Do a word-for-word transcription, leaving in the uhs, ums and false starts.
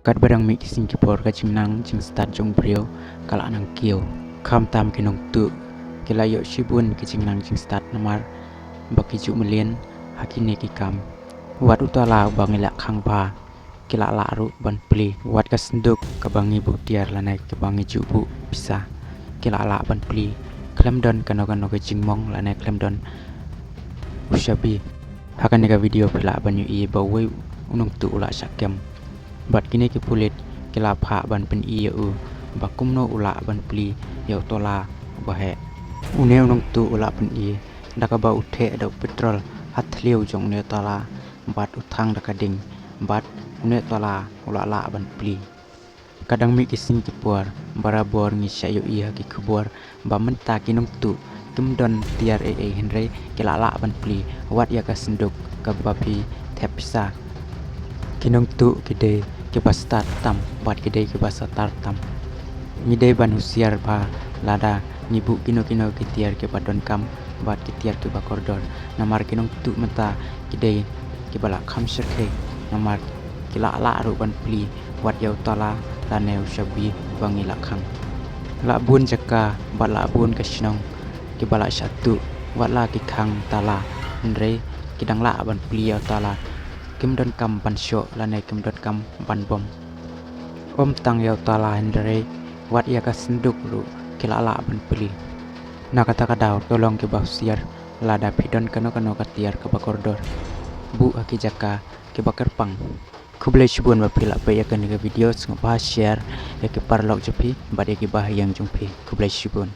Katba dang mih ki sngi ki por ka jingnang jingstad jong u briew ka la nang kiew. Khamtam ki nongtuh ki la ïoh shibun ki jingnang jingstad namar ba ki ju mlien ha kine ki kam. Wat u tala uba ngi la khang bha ki la lah ruh ban plie. Wat ka synduk kaba ngi buh tiar lane kaba ngi ju buh pisa ki la lah ban plie. Khlem don kano kano ka jingmong lane khlem don u shabi. Ha kane ka video phi lah ban ïohi ba uwei u nongtuh u la shah kem. Bad kine ki pulit ki la phah ban pyni ïa u ba kumno u lah ban plie ïa u tala uba heh. Une u nongtuh u la pyni da kaba u theh da u petrol ha thliew jong une u tala bad u thang da ka ding bad une u tala u la lah ban plie. Ka dang mih ki sngi ki por, barabor ngi shah ïohi ha ki khubor ba mynta ki nongtuh kim don tiar ei ei hynrei ki la lah ban plie wat ïa ka synduk kaba phi thep pisa. Ki nongtuh ki dei kiba stad tam bad ki dei kiba satar tam. Ngi dei ban husiar bha lada ngi buh kino kino ki tiar kiba donkam bad ki tiar kiba kordor. Namar ki nongtuh mynta ki dei kiba la kham shyrkhei namar ki la lah ruh ban plie wat ïa u tala lane u shabi ba ngi la khang. La bun jaka bad la bun ka shnong kiba la shah tuh wat la ki khang tala hynrei ki dang lah ban plie ïa u tala. Kim donkam ban shoh lane kim donkam ban bom. Ym tang ïa u tala hynrei wat ïa ka synduk ruh ki la lah ban plie. Na kata ka daw to long kiba husiar lada phi don kano kano ka tiar kaba kordor. Buh ha ki jaka kiba kyrpang. Khublei shibun ba phi la peit ïa kane ka video, sngewbha share ïa ki paralok jong phi bad ïa ki bahaïing jong phi. Khublei shibun.